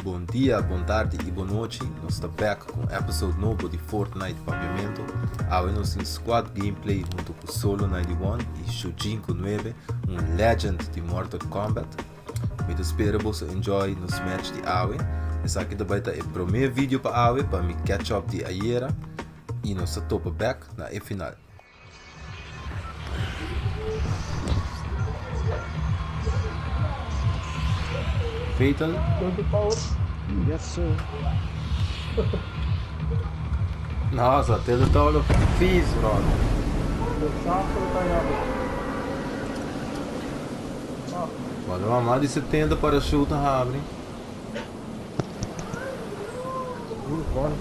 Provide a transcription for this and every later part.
Bon dia, bon tardi y bon nochi. Nos ta back cu un episode nobo di Fortnite Papiamento. Awe nos tin squad gameplay hunto cu Solo 91 y Shujinko 9, un legend di Mortal Kombat. Mi ta spera boso enjoy nos match di awe. Esaki ta bai ta e prome video pa awe pa mi catch up di ayera y nos ta topa back na e final. Fatal. Yes sir. Nossa, Tilted Tower vies, bro. Bora mais de 70 parachute abre. Bora.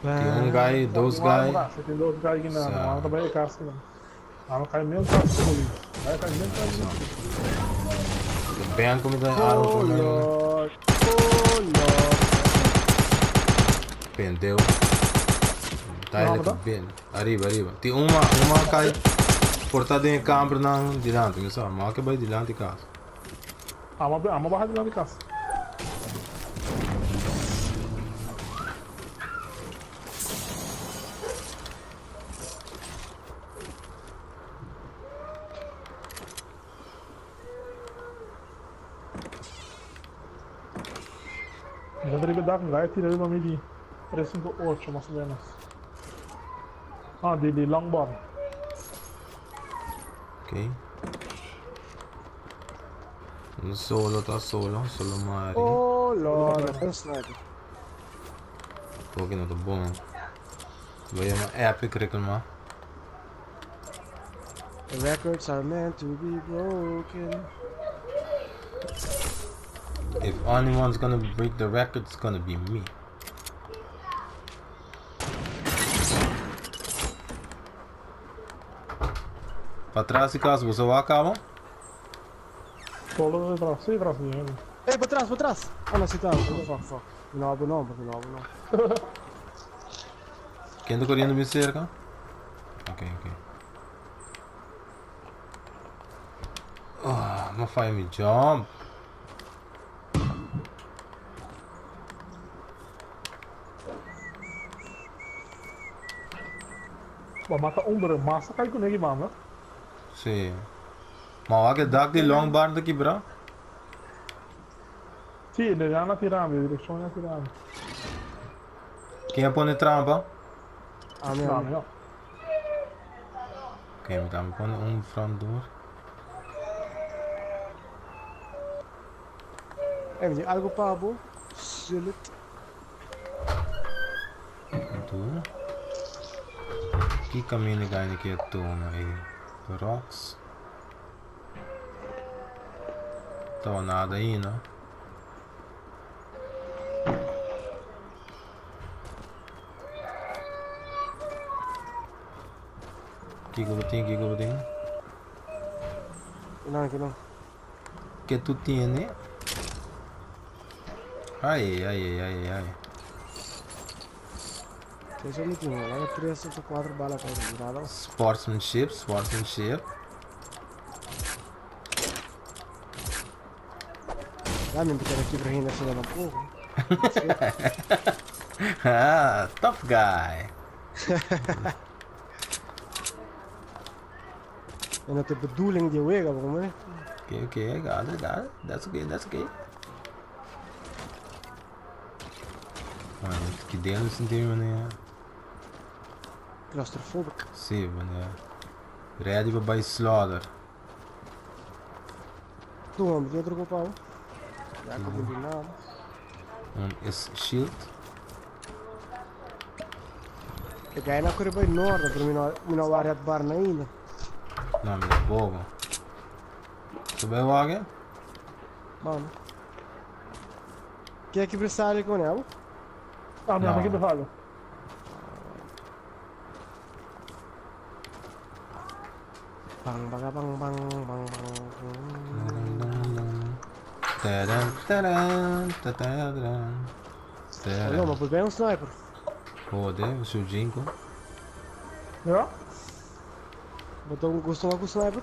Tin un guy, dos guy. Tin dos guy aki na, nan ta bai e kas aki. Nan kai mes kas ku polis. Bai kai mes kas ku polis. Ben ku mi ta arma Oh por mi. Lord, oh Lord. Pendeu. Duidelijk ben. Ariba, ariba. Tin un ma, un ma kai por ta den e kamber nan dilanti, mi sa. Ma ke bai dilanti kas. Amo, amo baha dilanti kas. Mi ta riba e dak, mi ta tira riba mi di tres sinku ocho mas o menos. Ah, di di longboard. Ok. Un solo ta solo, solo mari. Oh Lord, un sniper. Porque no ta bon. Voy a epic reclamar. The records are meant to be broken. If anyone's gonna break the record, it's gonna be me. Para trás de casa, você vai acabar? Solo detrás, sí, tras di hende. Ey, pa tras, pa tras! Oh no, si ta. Oh, fuck, fuck. No, no, no, no. Ken ta corriendo bien cerca? Ok, ok. Oh, ma fai mi jump. Bo mata un pero masa kai ku negi banda. Sí. Ma wak e dak di long barn ta kibra? Sí, de na tirami, de direccion na tirami. Ken a pone trampa? Ami, No, ami. no. Ok, mi tambe pone un front door. Ey, mi tin algo pa bo. Sulit. Tu. Ki camino gani ki a toma e rocks? Tava nada aí, no? Kiko bo tin, kiko bo tin? No, que no. Que tu tiene? Ai, ai, ai, ai. Eso mi tin, la tres o cuatro balas para mirado. Sportsmanship, sportsmanship. Ya mi empezar aquí por gente solo tampoco. Ah, tough guy. En dat de bedoeling die wega, waarom hè? Okay, okay, I got it, got it. That's okay, that's okay. Bueno, que dentro sentí meneer. Claustrophobic. Sí, meneer. Ready for by slaughter. Tu homem, tem outro pau. Já que não nada. Un is shield. E gai na corre bij noorden, pero mi no mi no wari at bar na ainda. No, mi bobo. Você vai wagen? Mano. Quer que presale com ela? Ah, mi No. no, ki fallo. Bang baga bang bang bang bang. Taran, taran, tataran, Oh, no, taran. ma por un sniper. Joder, su jinko. Ja? Bo ta gusta ku sniper?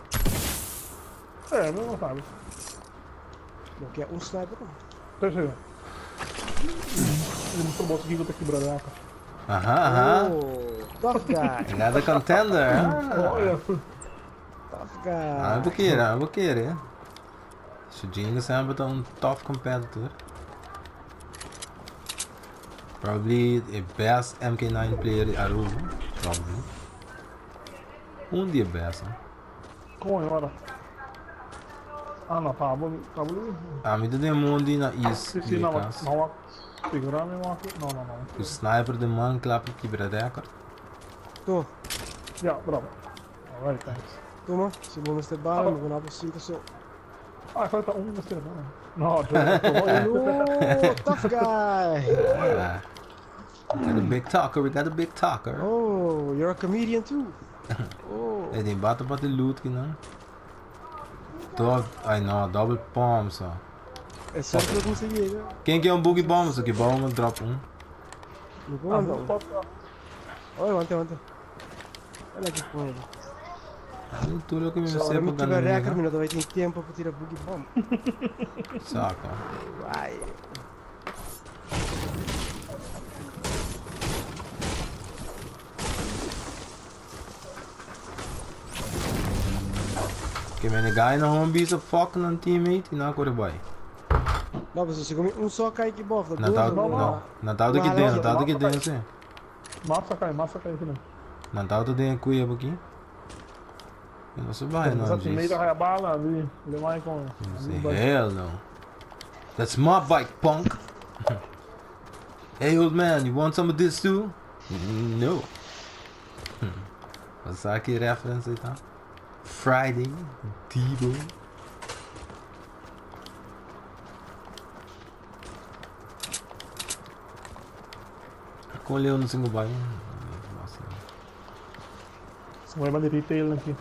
Eh, no no sabe. Bo ke un sniper? Sí, sí. E mustra boso kiko ta kibra den aka. Aha, aha. Oh, tough guy. Another contender. Oh, Ah. yeah. Tough Ah, guy. bo kere, ah, bo kere. Su jingo semper ta un tough competitor. Probably the best MK9 player di Aruba. Probably. Un di e best. No? Kon ora? Ah, no, Pablo, Pablo. Ami ta den mondi na East Sí, sí, no, Vegas. no, figura mi no, no, no, no. Ku sniper den man kla pa kibra record. Tu, Ja, bravo. Alright, thanks. tuma, si bo mester bala, mi por 5 so. Ah, falta un mester, no. No, yo, No, tough guy. Ah. We got a big talker, we got a big talker. Oh, you're a comedian too. Oh. Hey, den bata pa loot kinan. Top, ay no, double pumps. Oh. É só que eu consegui, né? Ken ke un boogie bombs? Aki bou mi drop un. No Ah, manda un. top. Oi, aguanta, aguanta. Olha aqui com ele. Tur loke mi So, mester ora pa mi gana tiver record, wega. mi no ta bai tin tempo pa tira boogie bomb. Saka. Vai. Ke mene guy na home bisa fuck nan teammate i nan kore bai. No, pero si un so kai ki bof, Nan dos, ta no. no, nan ta ki den, nan ta ki den si. Massa kai, massa kai kinan. Nan ta den kuya aki. E no se bai no Esa teammate jeez. a bala, di, le mai con. Say hell no. That's my bike, punk. Hey old man, you want some of this too? No. Wat is die reference dan? Friday, Debo. Kon Leon no single bai. Nossa. Se mueve di retail aki.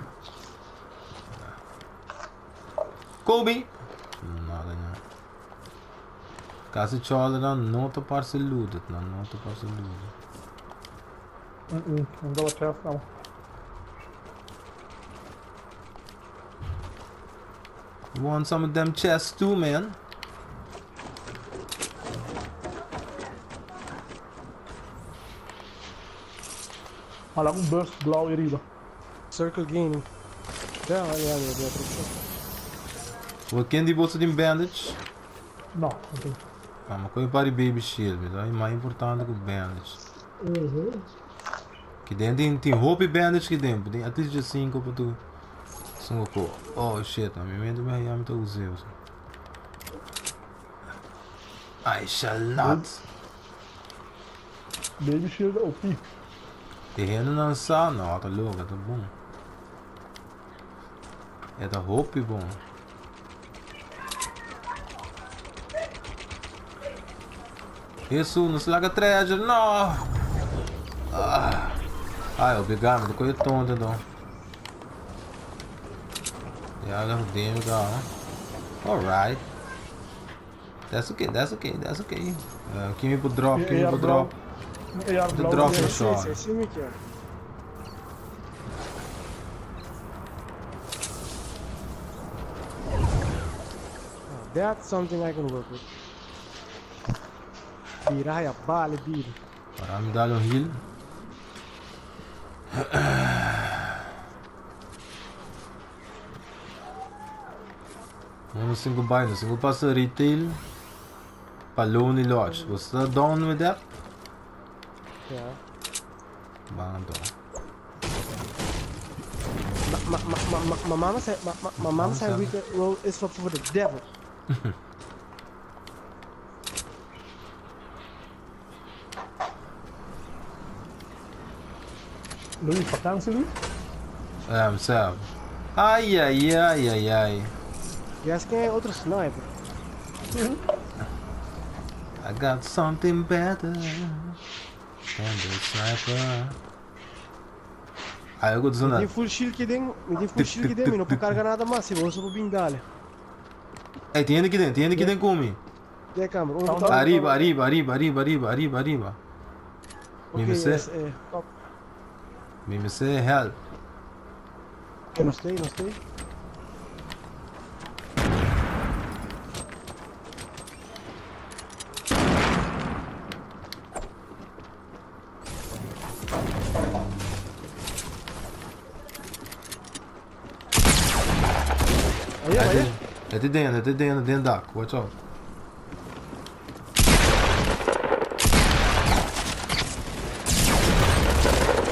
Kobe. Nada, no. Casi chola dan no te parce looted, no, no te parce looted. No daba chest, no. You want some of them chests too, man? Hala un burst blauw herido. Circle gaining. Ja, ja, ja, ja, Wat ken die bosse die bandage? No, ok. Ah, ma come pare baby shield, mi è mais importante que bandage. Ki den tin tin hopi bandage ki den, tin at least just 5 pa tu. Sungo ko. Oh shit, a mi mente me ya mi ta useo. I shall not. Baby shield OP. E hende nan sa, no, ta loco, ta bon. E ta hopi bon. Jesus, no se laga treasure, no! Ah. Ai, obrigado, tô coisa tonta, então. Ja, dat ding daar. Alright. That's okay, that's okay, that's okay. Give me put drop, give me put drop. AR De blauw. drop ja. is zo. Sí, sí, mi kier. That's something I can work with. Bira, bale, bira. Para me dar um heal. Vamos 5 buy, 5 passa retail. Pa Lonely Lodge. Você tá down with that? Ja. Bando. Ma, ma, ma, ma, ma mama zei, ma, ma, ma mama zei retail road is wat voor de devil. Louis, vakantie Louis? Zelf. Ai, ai, ai, ai, ai. Ja, is geen otro sniper. I got something better than the sniper. Ai, eu gosto Mi de full shield que ding, mi full shield que ding, mi no può carga nada mais, se você for bem dale. Ey, tin hende aki den, tin hende aki den ku mi. Den kamer. Un ta Ariba, ariba, ariba, ariba, ariba, ariba, ariba. Mi Ok, mester, es eh, top. mi mester help. Ok, nos stay, nos stay. E te den, e te den, den dak. Watch out.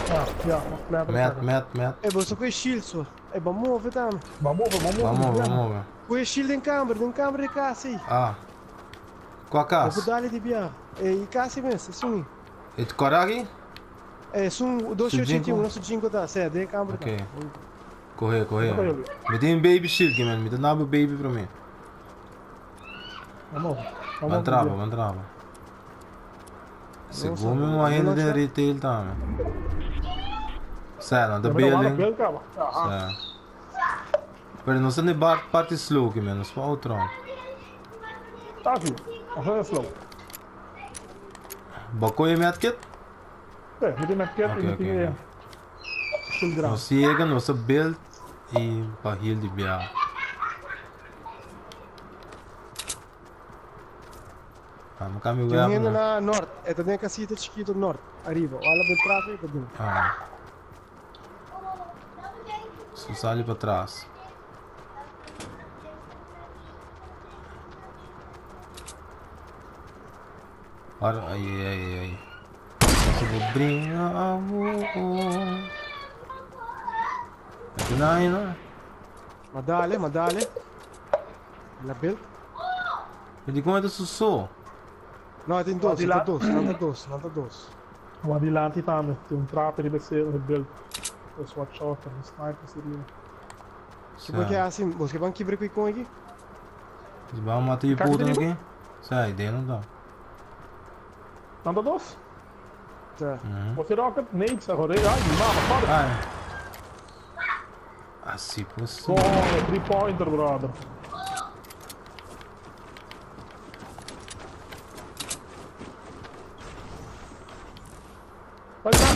Ja, ja, nog blijven. Met, met, met. Ey, boso ku e shield so. Ey, ba move tambe. Ba move, ba move. Ba move, ba move. Ku e shield den kamber, den kamber di kas ey. Ah. Kua Bo kas? por dale di bia. Ey, kas ei mes, esun. E koraki? Esun dos Su ochenta i jinko? uno, su jinko ta, sè, den kamber ta. Ok. Kohe, kohe. Mi tin baby shield ki men, mi ta nabo baby promé. Vamos, Ban vamos. trapa, ban trapa. Segun mi un hende den retail tambe. Sè, nan ta building. Sè. Pero nos ta den parti slow ki men, nos pa outro. Taki, nos ta den slow. Bo kohe medkit? Sí, mi tin medkit y mi tin e shield grandi. Nos yega, nos a build y pa heal di bia. Vamos cambia Tin un weapon. hende na nort, e ta den e casita chikito nort, ariba. Ola bo traf e ta den. Ah. Su sali pa tras. Ora, ai, ai, ai, ai. Se bo bringa abo. Ito na, no? Ma dale, ma dale. La build. Ma di come ta su so? No, tin dos, nan ta dos, nan ta dos, nan ta dos. Wa dilanti tambe, tin un trape riba e build. Dus watch out, un sniper si riba. Ki bo ke hasi? Bos ke ban kibra ku ikon aki? Nos ban mata e puta aki. Sa, idea no ta. Nan ta dos? Ta. Bo tin rocket? Nades, ahora. Ai, mama, sorry. Ai. Asi pues. Go, 3 pointer, brother. Vai dar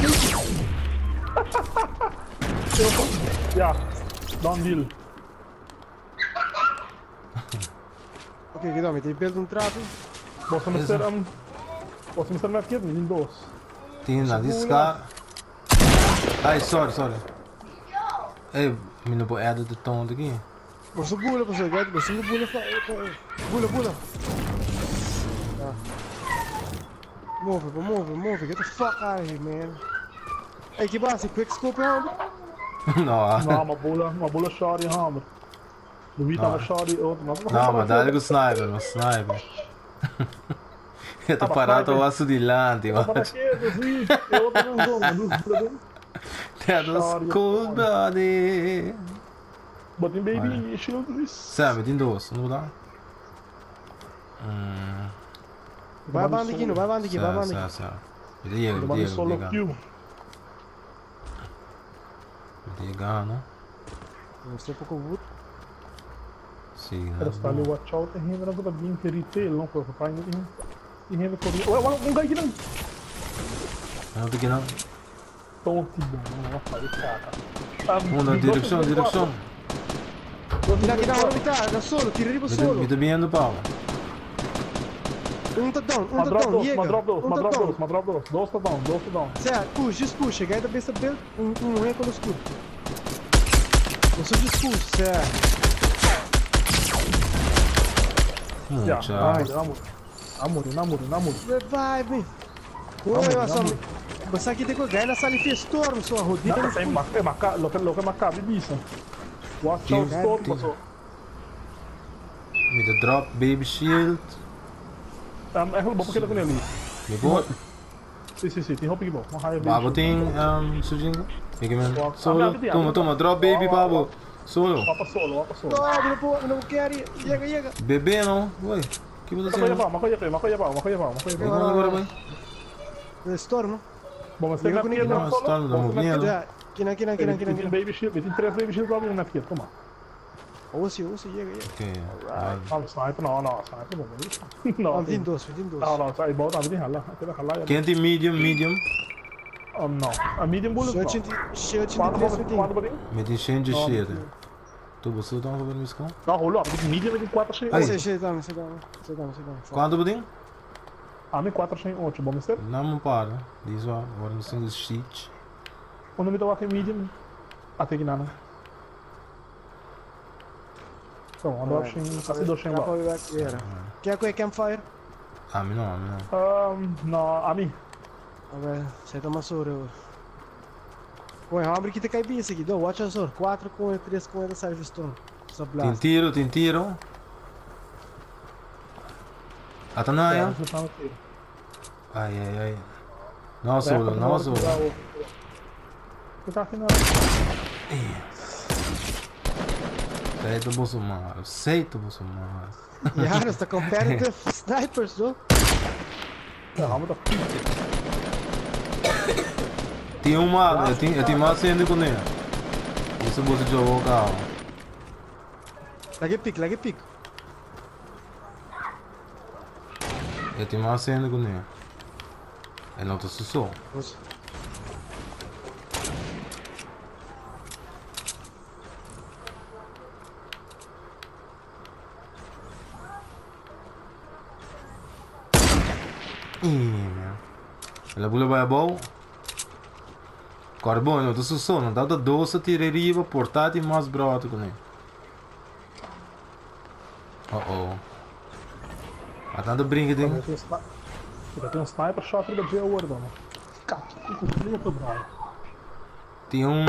Ja, done deal. Ok, keda mi tin build un trato. Boso mester um, boso mester medkit, mi tin dos. Tin na di ska. Ay, sorry, sorry. Ey, mi no por edit de tone aki. Boso bula, boso, boso bula, bula, bula. Ah. Move, move, move. Get the fuck out of here, man. Hey, ki basi, quick scope, hombre? No, No, ma bula, ma bula shorty, hombre. Luigi tava shorty, outro. No, ma dale ku sniper, ma sniper. E ta parado wasu dilanti, macho. That was cool, buddy. Bo tin baby shield, Luis? Sa, mi tin dos. No da? Bai banda aki, no, bai banda aki, bai banda Sa, aki. sa, sa. Mi ta yega, mi ta yega, mi ta yega. Mi ta yega, no? Nos tin poko wood. Si, no. Pero sta li watch out e hendenan ku ta bin ke retail no ku ta ainda tin tin hende kori. Oe wak un guy kinan. No ta kinan. Tonti no no fa e kaka. Una direccion direccion. Kina kina ora mi ta na solo tira riba solo. Mi ta biniendo pa bo. Un ta down un ta down yega. Ma drop dos ma drop dos ma drop dos dos ta down dos ta down. Sea push just push e guy ta besta build un un muher con oscuro. Boso just push sea. Ya, Mucha. a muri, a muri, a muri, a muri. Revive me. Oi, ma so Bo sa ki te ku guy na sali fi storm so a hodita Na, e ma, e ma, loke, loke ma kabi bisa. Watch out storm paso. Mi ta drop baby shield. Eigenlijk bo por keda ku Nelly. Mi por? Si, si, si, tin hopi ki bo. Babo tin sujingo? Mi ke men solo. Tuma, tuma, drop baby pa bo. Solo. Wapa solo, wapa solo. No, mi no por, mi no por carry. Yega, yega. Bebe no, wey. Ki bo ta haciendo? Mako yega, mako yega, mako yega, mako yega. Mako yega bay. De storm, no? Bo mester Yega ku medkit Nicky. No, storm ta moviendo. Kina, kina, kina, kina. Baby shield, mi tin tres baby shield pa bo medkit, tuma. Oh si, oh si, yega, yega. Ok, Alright. dale. No, sniper no, no, sniper no. No, Ah, mi tin dos, mi tin dos. No, no, sa bou tambe tin hala. Keda hala ya. Ken tin medium, medium? Um, no. A medium bullets no. Shen 83 mi tin. Kuantu bo tin? Mi tin shen No, djeshete. Tu bo su tambe pa mis kon? No, holo, ami tin medium mi tin kuater shen Ai. ocho. Si, si, dame, si, dame. Si, dame, si, dame. Kuantu bo tin? Ami 408, bo mester? Nan mo para. Dis wa, ora nos tin ku siege. Unda mi ta wak e medium? Ate ki nana. So, ando wak shen, kasi dos shen ba. Ke ku e campfire? Ami no, ami no. Um, no, ami. Alright, se ta mas sobre hoor. Oye, hombre ki ta kai bisa ki. Do, watch out sor. 4 con 3 con ta sali storm. Sa Tin blast. tiro, tin tiro. Ata na ya. Ai, ai, ai. No solo, no solo. Sei boso malo, sei boso malo. Ja, dat is de competitive snipers, no? Tin un malo, e tin, e tin mas hende kuné. Boso boso jogo kaba. Lage pik, lage pik. E tin mas hende kuné. E no ta su so. El a bula bai abou. Kòrda bon, e no ta su so. Nan tabata dos a tira riba, por ta tin mas bròta kuné. Oh oh. A tanto brinca den. Kita tin un sniper shot riba dje awor dan. Kachi ku completo brother. Tin un.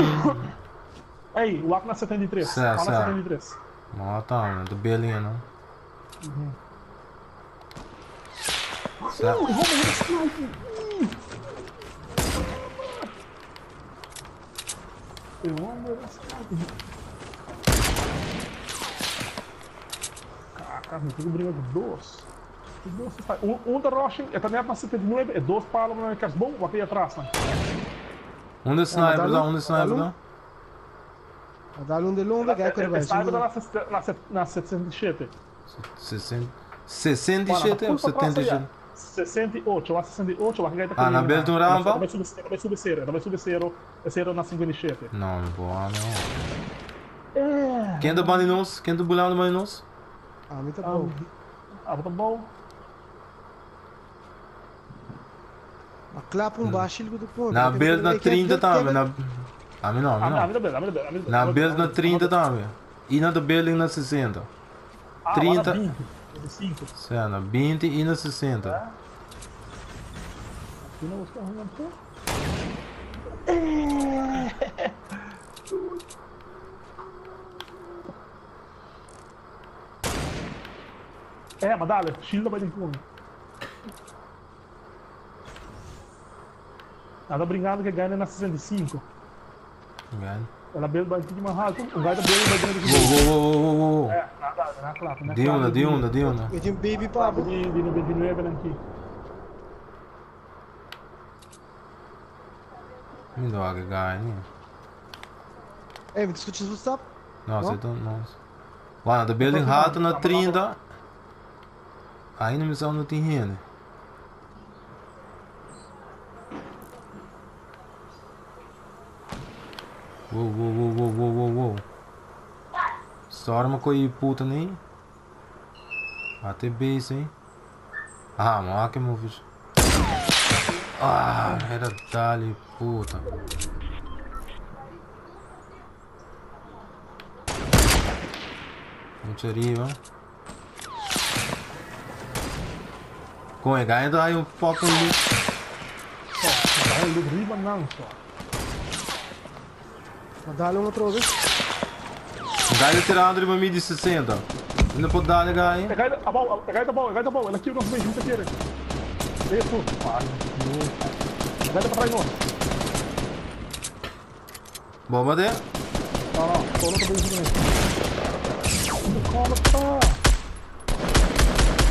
Ey, wak na 73. Sa, Wak na sa. 73. Ma ta, ta belinha no. Sa. Oeh, hombre, hier sniper. E homber a sniper. Kaka, mi tin ku bringa ku dos. Ku dos ta Un, un ta rushing, e ta net na 79, e dos palo na kersboom, wak ei atras nan. Unda sniper ta? Unda sniper ta? A dal un de longa, gai kore E bai. sniper ta na na na 67. 67 of 77? 68, wak 68, wak gai ta Ah, na belt un rampa? E ta bai subi sero, e ta bai subi sero, e sero na 57. No, mi por a no. Ken ta bandi nos? Ken ta bulando bandi nos? Ami ta bou. Abo ta bou. Ma klap un bashil ku ta pone. Na belt na 30 tambe, na Ami no, ami no. Ami ta belt, ami ta belt, ami ta belt. Na belt na 30 tambe. I na ta building na 60. Ah, 30. na 20, 25. Sea, na 20 i na 60. Aqui não está arrumando. Eh, ma dale, shield bai den kumi. Nada brincando que ganha na 65. Gan. Ela build bai tiki mais alto, o guy da build bai dentro Wow, wow, wow, wow, wow, wow. Eh, nada, nada claro. Di una, di una, di una. Mi tin baby pa bo. Di, di 99 aqui. Mi no wak e guy ni. Ey, mi ta skucha su stap? No, No? si ta, no. Bueno, de building halto na 30. Ainda mi sa no tin hende. Wow, wow, wow, wow, wow, wow, wow. Storm ko i puta ni. Ate base, hein. Ah, ma che mo fiz. Ah, era dali puta. Mucho arriba. Come ganha dai un fucking loot. Dai loot riba nan so. Ma dale un otro vez. Dai tirando riba mi di 60. Ainda pode dar, guy. E guy abou, e guy ta abou, e guy ta abou. El a kill nos mes, mi ta kere. Eso. Ai, Dios. E guy ta pa tras nos. Bomba de? No, no, solo ta bezig kuné. Unda ta?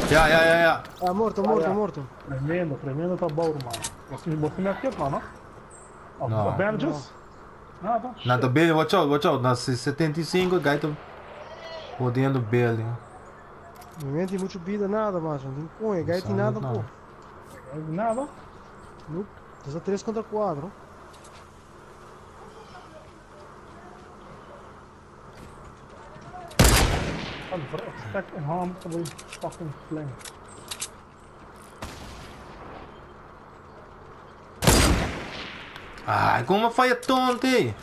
Ja, ja, ja, ja. Ah, morto, morto, morto. Tremendo, tremendo trabou, ruman. Bo bo tin medkit, no, no? No. Bandages? Nada. Na ta bene, watch out, watch out. Na 75, guy ta. Jodiendo building. Mi tin mucho bida nada, macho. No tin coño, gai tin nada po. Nada? Nope. Ta 3 contra 4. Stack en harm fucking flame. Ai, como falla tonto, ei?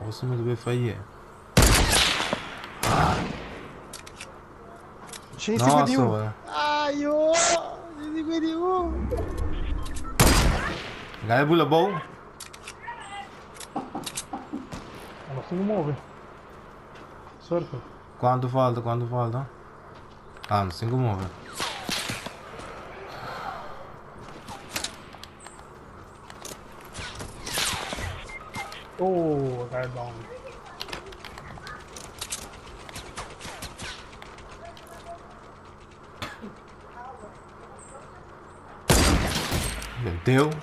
Nossa, me deve falhar. Ah. Nossa, mano. Ai, oh! 151! Gai bula bom. Não consigo mover. Suerte. Quanto falta? Quanto falta? Ah, não consigo mover. Oh, guy down. Meu Deus.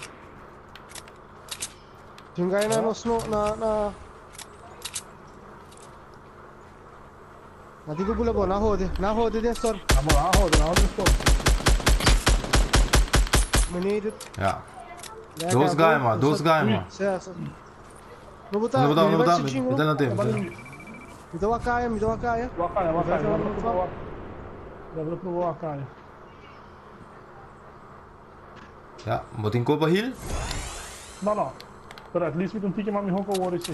Tin un guy na nos no na na Na tin ku bula bo, na hode, na hode den store. Na na hode, na hode store. Meneer. Ja. Dos guy man, dos guy man. Sim, sim. No botar, no botar, no botar, me dá na tempo. Me dá uma caia, me dá uma caia. Uma caia, uma caia. Dá pra uma caia. Ja, bo tin copa heal? No, no. Pero at least mi tin tiki mas miho ku awor si.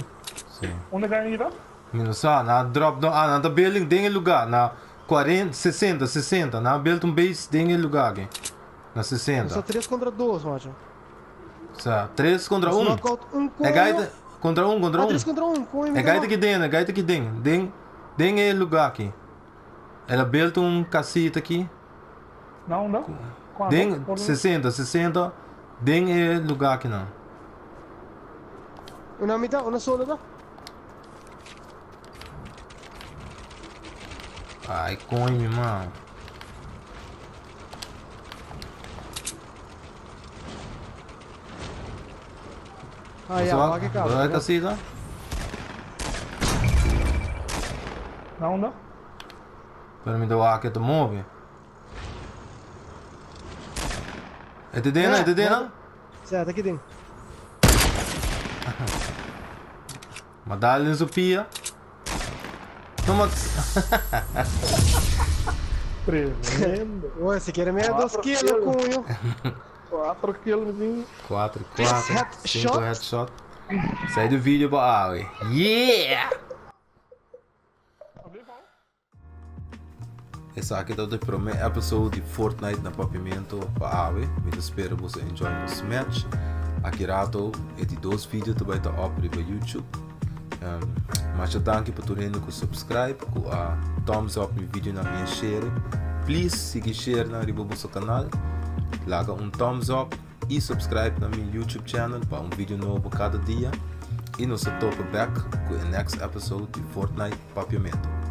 Si. Unda kai nan ta? Mi no sa, nan a drop no, ah nan ta building den e lugar, na 40, 60, 60, nan a build un base den e lugar aki, na 60. Nos ta tres contra dos, macho. Sa, tres contra Nos un. knockout un E guy coño. ta, contra un, contra Ah, un. tres contra un, coño, mi E ta guy ta aki den, e guy ta aki den, den, den e lugar aki. El a build un casita aki. Na unda? Cuanto? Den Por 60, 60, den e lugar aki nan. Una mitad, una solo ta? Ai, coño, mi man. Ah, ya, wak e caba. Bo casita? Na unda? Pero mi ta wak e ta move. E te dena, e te dena? Sa, ta ki den. Ma dal den su pia. No ma... Tremendo. Oye, si quiere me da dos kilos, coño. 4 kill, mi tin. 4, 4, Headshot. 5 headshot. Sai do video pa awe. Yeah! Esaki ta e prome episode di Fortnite na Papiamento pa awe. Mi ta spera boso enjoy nos match. Aki rato e di dos video ta bai ta up riba YouTube. Um, masha danki pa tur hende ku subscribe, ku a thumbs up mi video nan bien share. Please sigui share nan riba boso kanal. Laga un thumbs up i subscribe na mi YouTube channel pa un video nobo kada dia. I nos ta topa back ku e next episode di Fortnite Papiamento.